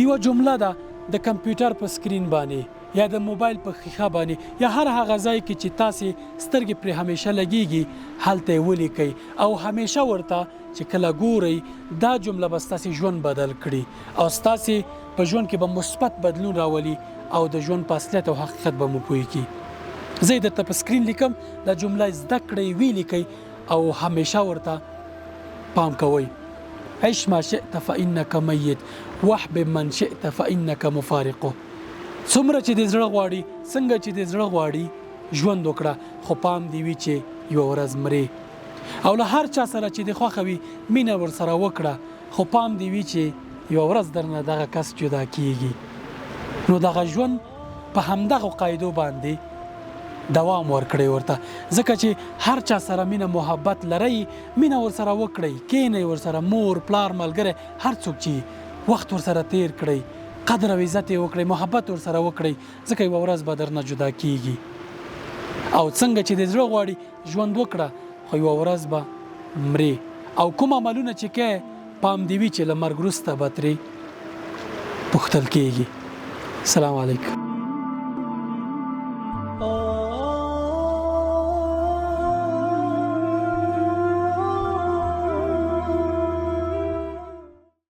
یوه جمله ده د کمپیوټر په سکرین باندې یا د موبایل په ښیښه باندې یا هر هغه ځای کې چې تاسې سترګې پرې همیشه لګیږي، هلته یې ولیکئ او همیشه ورته چې کله ګورئ، دا جمله به ستاسې ژوند بدل کړي او ستاسې په ژوند کې به مثبت بدلون راولي او د ژوند په اصلیت او حقیقت به مو پوه کړي. زه یې درته په سکرین لیکم، دا جمله زده کړئ، ویې لیکئ او همیشه ورته پام کوئ. عش ما شئت فانک میت واحبب من شئت فانک مفارقه. څومره چې دې زړه غواړي، څنګه چې دې زړه غواړي ژوند وکړه، خو پام دې وي چې یوه ورځ مرې. او له هر چا سره چې دې خوښه وي مینه ورسره وکړه، خو پام دې وي چې یوه ورځ درنه دغه کس جدا کیږي. نو دغه ژوند په همدغو قاعدو باندې دوام ورکړئ ورته، ځکه چې هر چا سره مینه محبت لرئ، مینه ورسره وکړئ، کینئ ورسره، مور، پلار، ملګری، هر څوک چې وخت ورسره تیر کړئ، قدر او عزت یې وکړئ، محبت ورسره وکړئ، ځکه یوه ورځ به درنه جدا کیږي. او څنګه چې دې زړه غواړي ژوند وکړه، خو یوه ورځ به مرې او کوم عملونه چې کوې پام دې وي چې له مرګ وروسته به ترې پوښتل کیږي. سلام علیکم.